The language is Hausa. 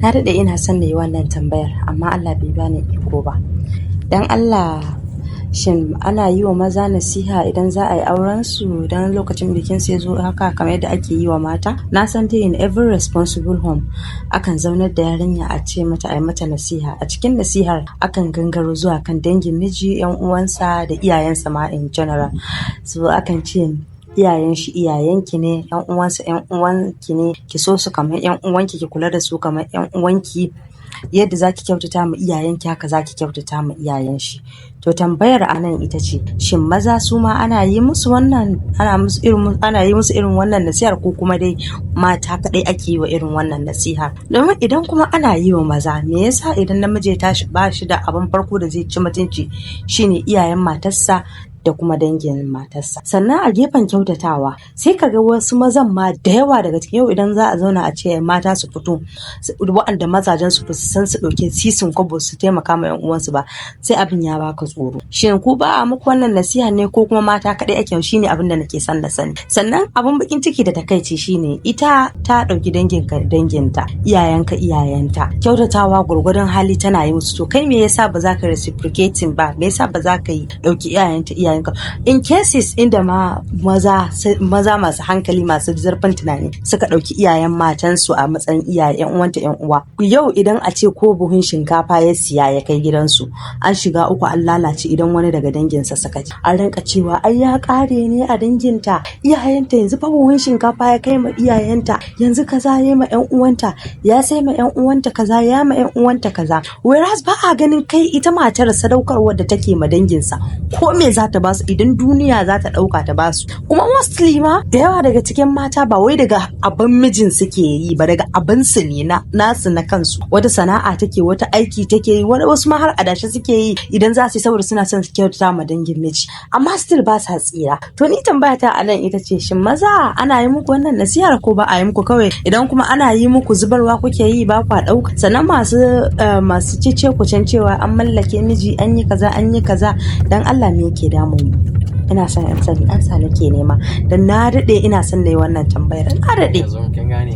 Na daɗe ina son na yi wannan tambayar, amma Allah bai bani iko ba. Don Allah, shin ana yi wa maza nasiha idan za a yi aurensu, don lokacin bikin su ya zo haka, kamar yadda ake yi wa mata? Na san dai in every responsible home akan zaunar da yarinya a ce mata a yi mata nasiha. A cikin nasihar akan gangaro zuwa kan dangin miji, 'yan uwansa da iyayensa ma in general. So akan ce iyayen shi iyayenki ne, 'yan uwansa 'yan uwanki ne, ki so su kamar 'yan uwanki, ki kula da su kamar 'yan uwanki. Yadda zaki kyautata ma iyayenki, haka zaki kyautata ma iyayen shi. To tambayar a nan ita ce, shin maza su ma ana yi musu wannan, ana yi musu irin wannan nasihar, ko kuma dai mata kaɗai ake yi wa irin wannan nasihar? Domin idan kuma ana yi wa maza, me yasa idan namiji ya tashi ba shi da abin farko da zai ci mutunci shine iyayen matarsa da kuma dangin matarsa? Sannan a gefen kyautatawa, sai ka ga wasu mazan ma da yawa daga cikin yau, idan za a zauna a ce mata su fito, waɗanda mazajen su san su ɗauki sisin kwabo su taimaka ma yan uwansu ba, sai abin ya baka tsoro. Shin ku ba a muku wannan nasiha ne, ko kuma mata kaɗai ake? Shine abin da nake son na sani. Sannan abin bakin ciki da takaici shine ita ta ɗauki danginka danginta, iyayenka iyayenta, kyautatawa gwargwadon hali tana yi musu. To kai me yasa ba za ka reciprocating ba? Me yasa ba za ka yi ɗauki iyayenta iyayenka? In cases inda ma maza maza masu hankali, masu zurfin tunani suka ɗauki iyayen matansu a matsayin iyaye, yan uwanta yan uwa, yau idan a ce ko buhun shinkafa ya siya ya kai gidansu, an shiga uku, an lalace. Idan wani daga danginsa suka ci, an rinka cewa ai ya kare ne a danginta, iyayenta. Yanzu fa buhun shinkafa ya kai ma iyayenta, yanzu kaza ya ma yan uwanta, ya sai ma yan uwanta kaza, ya ma yan uwanta kaza. Whereas ba a ganin kai ita matar sadaukarwar da take ma danginsa, ko me za ta basu, idan duniya za ta dauka ta basu. Kuma mostly ma da yawa daga cikin mata ba wai daga abin mijin suke yi ba, daga abin su ne na nasu na kansu. Wata sana'a take, wata aiki take yi, wani wasu ma har adashi suke yi idan za su yi, saboda suna son su kyautata ma dangin miji, amma still ba sa tsira. To ni tambaya ta a nan ita ce, shin maza ana yi muku wannan nasihar ko ba a yi muku? Kawai idan kuma ana yi muku, zubarwa kuke yi, ba kwa ɗauka? Sannan masu cece kucen cewa an mallake miji, an yi kaza, an yi kaza, dan Allah me yake damun mu? Ina son in sani, an sa nake nema, dan na daɗe ina son na yi wannan tambayar, na daɗe. Yanzu kin gane.